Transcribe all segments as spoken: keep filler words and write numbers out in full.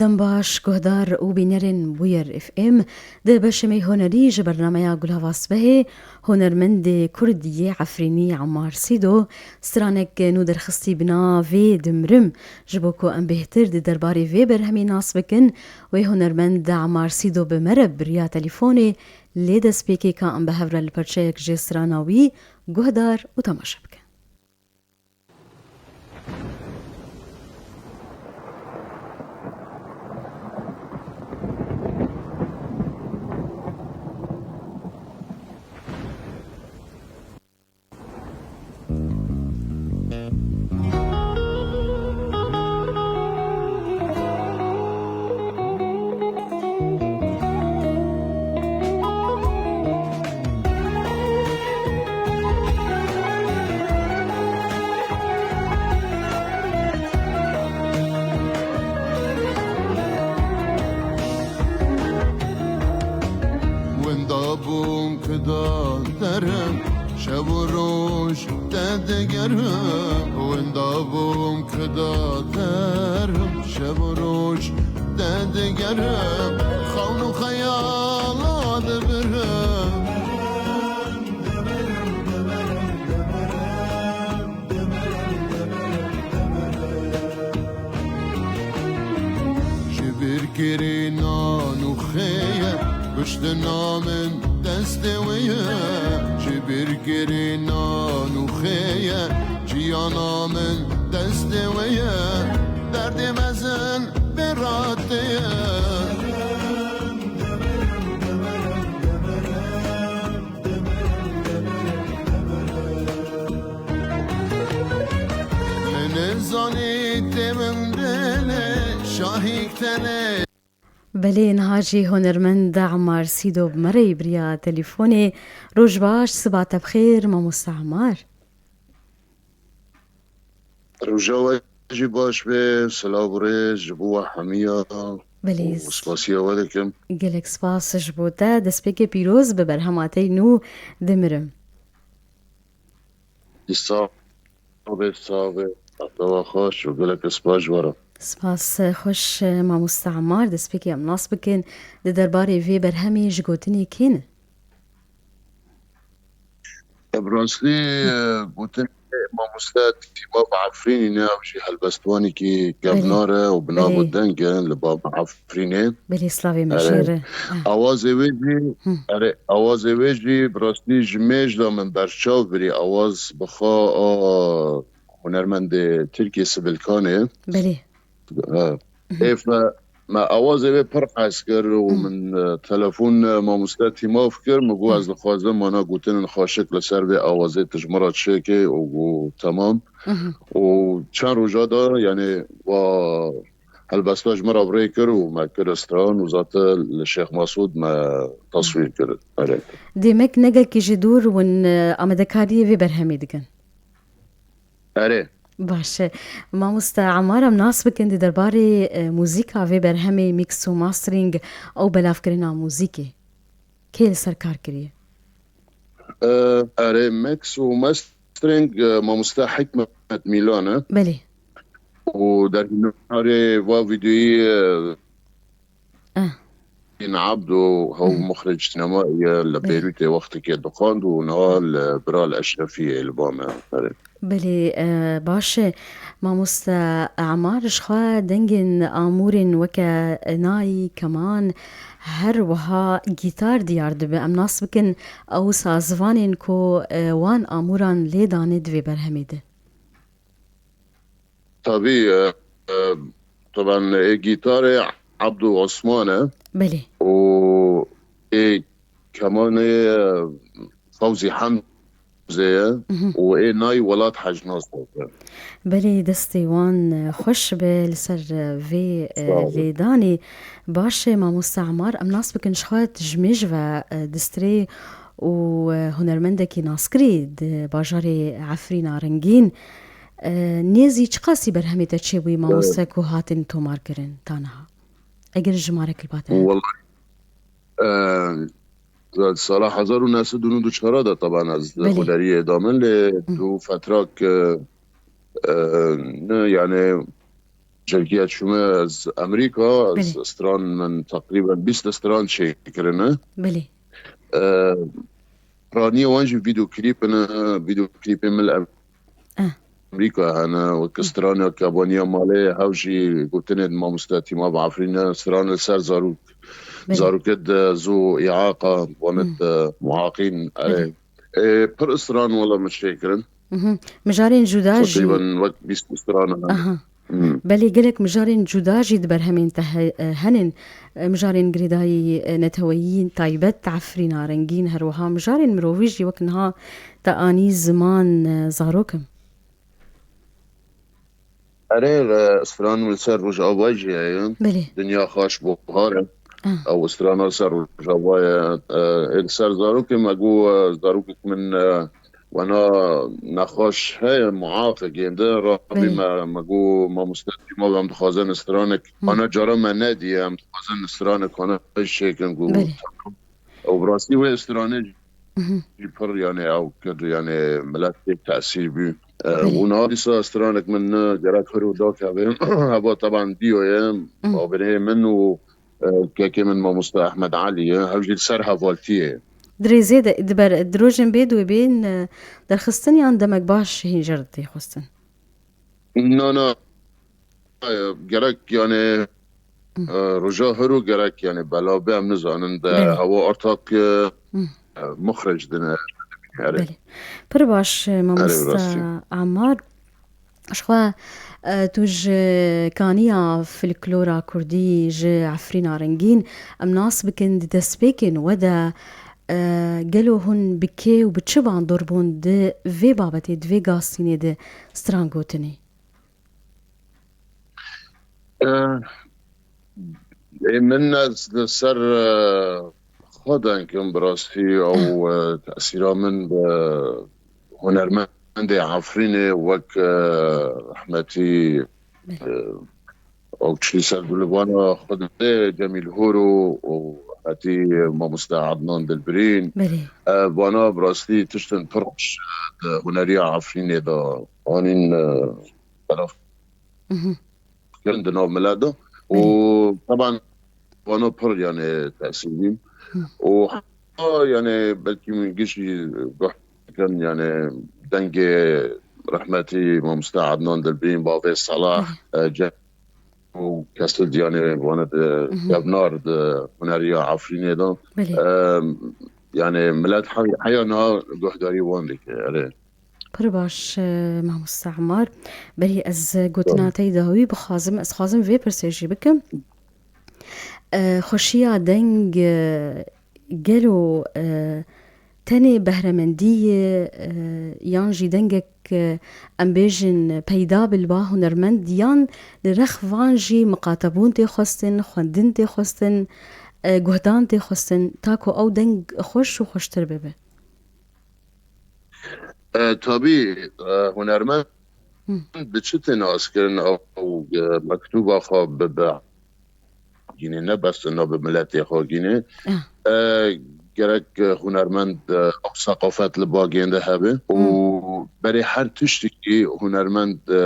Dem baş, guhdar û bînerên Bûyer F M. Di beşemê hunerî ji bernameya Gulhava Sibehê, hunermendê Kurd yê Efrînî Emmar Sîdo stranek nû derxistî bi navê Dimirim. Ji bo ku em bêhtir di derbarê vê berhemê nas bikin, wê hunermend Emmar Sîdo bi me re bi riya telîfonê lê destpêkê ka em bi hev re li perçeyek ji strana wî guhdar û temaşe bikin. Winda bûm kida derim, şev û roj te digerim. Winda bûm kida derim, şev û roj te digerim. Xewn û xeyala dibirim. Ji bîrkirî nan û xêye, kuştina min destê wê ye. Ji bîrkirî nan û xêye, jiyana min destê wê ye. Derdê mezin bê ratê ye. Nizanî tê min dilê şahîk tenê. Belê, niha jî hunermend Emmar Sîdo bi me re yî bi riya telîfonê. Roj baş, siba te bi xêr, mamoste Emmar. Roja we jî baş be, silav û rêz ji bo we hemiya Belê. Û spasiya we dikim. Gelek spas ji bo te. Destpêkê pîroz bi berhema te yî nû Dimirim. Sax be, sax be. Hafta we xweş û gelek spas ji we re. Spas, xweş, mamoste Emmar. Destpêkê em nas bikin. Di derbarê vê berhemê ji gotinê kê ne? Bi rastî, e, gotinê mamoste Tîma bi Efrînî ne, ew jî helbestvanekî Belê. Kevnar e û bi nav û Belê. Deng e li ba bi Efrînê. Belê, slavê min Erê. Jê re. Ah. Awazê wê jî, Hı. Erê, awazê wê jî bi rastî ji mêj de min berçav birî. Awaz bi xwe a hunermendê Tirkiyê Sibilkanê. Belê. E, Hı hı. Êf me, me awazê wê pir hez kir û Hı. Min, e, telefon, e, mamoste Tîmav kir. Min got, Hı. Ez dixwazim mana gotinên xweşik li ser vê awazê tu ji min re çêkê û got, Temam. Hı hı. Û çend roja de, yanî, wa helbesta ji min re bi rê kir û me kir stran û zate li Şêx Masûd me teswîr kir. Erê. Demek ne gelkî ji dûr hûn, e, amadekariyê vê berhemê dikin? Erê. Baş e. Mamoste Emmar, em nas bikin di derbarê, e, muzîka vê berhemê, mix û mastering û belavkirina muzîkê. Kê li ser kar kiriye? E, erê, mix û mastering, e, mamoste Hikmet Mîlan e. Belê. Û derhênerê va vîdeoyî, e, Eh. Din Abdo, hew Mhm. muxric sînema ye, li Belê. Beyrûtê wextekê dixwand û niha li Bira li Eşrefiyê li ba me. Erê. Belê, e, baş e. Mamoste Emar, ji xwe dengên amûrên weke nayî, keman, her wiha gîtar diyar dibe. Em nas bikin ew sazvanên ku, e, wan amûran lê dane di vê berhemê de. Tabî, e, e, taban ê gîtarê Abdul Osman e. Belê. Û ê kemanê, e, Fawzî Hemze ye. Mhm. Û ê nayî Welat Hecnaz e. Belê, destê wan, e, xweş be li ser, e, vê, e, Sağ olun. Lêdanê. Baş e, mamoste Emar, em nas bikin ji xwe tu ji mêj ve, e, distrê û, e, hunermendekî naskirî di bajarê Efrîna Rengîn. E, nêzî çiqasî berhemê te çêbûyî, mamoste, ku hatin tomarkirin ta niha? Eger jimarek li ba te hebe. Wellahî, e, sala hezar û neh sed û nod û çar de taban ez Belê. Huneriyê da min, lê Hı. Du fetrak, e, e, ne, yani, Cevgiya çûme ez Amerîka, ez Belê. Stran min teqrîben bîst stran çêkirine. Belê. E, Piraniya wan jî vîdeoklîp in, vîdeoklîpê min li Eh. Amerîka hene, wek strana Kebaniya Malê, hew jî gotinê di mamoste Tîma bi Efrîne, stran li ser zarok. Belê. Zarokê di zû îaqa, wanit Hmm. muaqîn, erê. Belê. Ê, pir stran wela min çêkirin. Mhm. Mijarên cuda jî. Teqrîben wek bîst stran hene. Aha. Hmm. Belê gelek mijarên cuda jî di berhemên te he-, e, henin. E, mijarên girêdayî, e, neteweyî taybet, Efrîna Rengîn, her wiha mijarên mirovî jî wek niha te anî ziman, e, zarok im. Erê, e, stran li ser Rojava jî heye. Belê. Dinya xaş buhar e. Ah. Ew strana li ser Rojava ye. E, ê li ser zarokê me got, e, zarokek min, e, Wena nexweş heye, muaf e, gênde rabî Belê. me, me got, mamoste Tîma, em dixwazin stranek, Hı. ana cara me nediye, em dixwazin stranek ana çêkin ku Belê. Ew bi rastî wê stranê Mhm. jî pir, yani, ew kir, yani, milet pê tesîr bû. E, Belê. û niha dîsa stranek min ne, gerek hir û dakeve, heva teban diyo ye, Mhm. babirê min û, e, kekê min mamoste Ehmed Elî ye, hev jî li ser hevaltiyê. Di rêzê de, di ber, di rojên bê dû bên, e, derxistin yan demek baş hîn jê re tê xwestin? Na, na. Gerek, yani, Hı. e, roja hiro gerek, yani, belav be, em nizanin de Belê. hewa artak, e, Hı. e, muxric dine. Erê. Belê. Pir baş, e, Erê, mamoste rastî. Ammar. Ji xwe, e, tu ji kaniya folklora kurdî, ji Efrîna Rengîn, em nas bikin di destpêkên we de, e, gelo hûn bi kê û bi çi bandor bûn di vê babetê, di vê gastînê de stran gotinê? E, ê min ez li ser, e, xwe deng im bi rastî ew, e, tesîra min bi hunermendê Efrînê wek, e, rehmetî, Belê. e, ew çû ser gulivana Xwedê Cemîl Horo û rehmetî mamoste Adnan Dilbirîn. Belê. E, vana bi rastî tiştin pir xweş, e, di huneriya Efrînê de anîn, e, belav Mhm. kirin di nav milet de. Belê. Û teban vana pir, yani, tesîr bîn. Hı. Û ha, yani, belkî min gişî guh dikin, yani, dengê rehmetî mamoste Adnan Dilbîn, bavê Salah, Belê. e, ce-, û kesil, yani, vana di Mhm. kevnar di huneriya Efrînê de. Belê. E, yani, milet he-, heya niha guhdarî wan dike, erê. Pir baş, e, mamoste Ammar. Berî ez gotina Tamam. te yê dawî bixwazim, ez xwazim vê pirsê jî bikim. E, xweşiya deng, e, gelo, e, tenê behremendî ye, e, yan jî dengek, e, em bêjin peyda bi li ba hunermend, yan li rex van jî miqatebûn tê xwestin, xwendin tê xwestin, e, guhdan tê xwestin, ta ku ew deng xweş û xweştir bibe? E, tabî, e, hunermend Hı. bi çi tê naskirin? Ew, e, mektûba xwe bi, bi gînê, ne bes na bi miletê xwe gînê. Ah. E, gerek, e, hunermend, e, ew seqafet li ba gênde hebe û Hı. berê her tiştekî hunermend, e,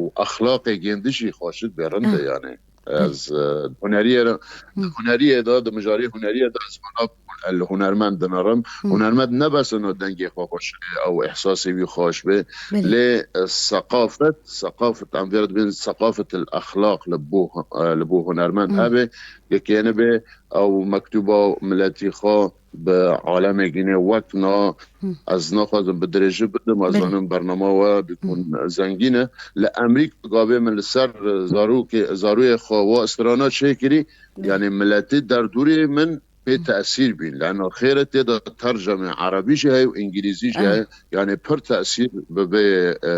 û exlaqê gêndi jî xweşik bê, rind e Ah. yani. Ez, e, huneriyê re, Hı. huneriyê de, di mijarê huneriyê de ez vana li hunermend dinerim. Hı. Hunermend ne bes ino dengê xwe xweş e, ew ihsasê wî xweş be. Belê. Lê, e, seqafet, seqafet, em vê re dibên seqafet el exlaq li bo, e, li bo hunermend Hı. hebe, yekê ne be, ew mektûba miletî xwe bi alemê gînê wek na, Hı. ez naxwazim bi dirêji bidim, ez Belê. zanim bernama we bikun Hı. zengîn e. Li Amerîka gavê min li ser zarokê, zaroyê xwe wa strana çêkirî, Belê. yani miletê derdorê min pê Hı. tesîr bîn. Lena xêre tê de tercemê erebî jî heye û îngilîzî jî Ah. heye. Yani pir tesîr bi vê, e,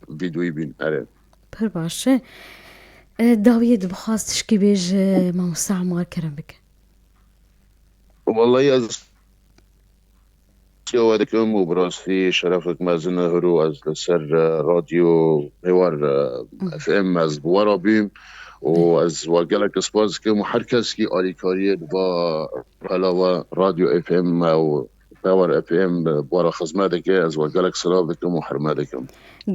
vîdeoyî bîn. Erê. Pir baş e. E, dawiyê dibixwaz tişkî bêje, mamoste Ammar, kerem bike. Wellahî ez siya we dikim û bi rastî şerefek mezin e hiro ez li ser, e, radyo Hêwar, e, Hı. F M ez bi we re bîm û Hı. ez we gelek spas dikim û her kes kî alîkariyê li va pela we radyo F M û Power F M bi we re xizmet dike, ez we gelek silav dikim û hurmet dikim.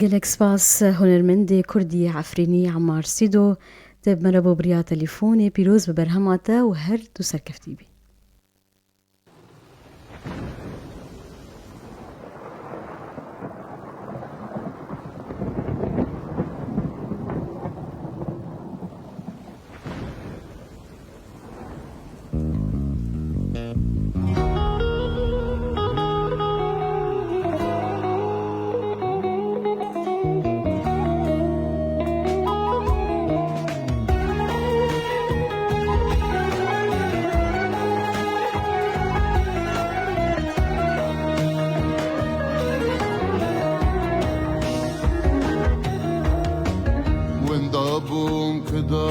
Gelek spas hunermendê Kurdî Efrînî Emmar Sîdo, te bi me re bo bi riya telîfonê. Pîroz bi berhema te û her du serkeftî bî. Winda bûm kida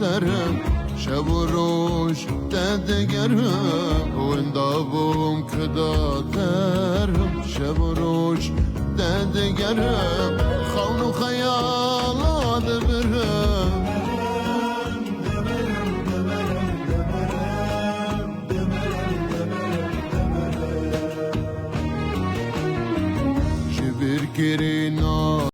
derim, şev û roj te digerim. Winda bûm kida derim, şev û roj te digerim. Xewn û xeyala dibirim. Ji bîrkirina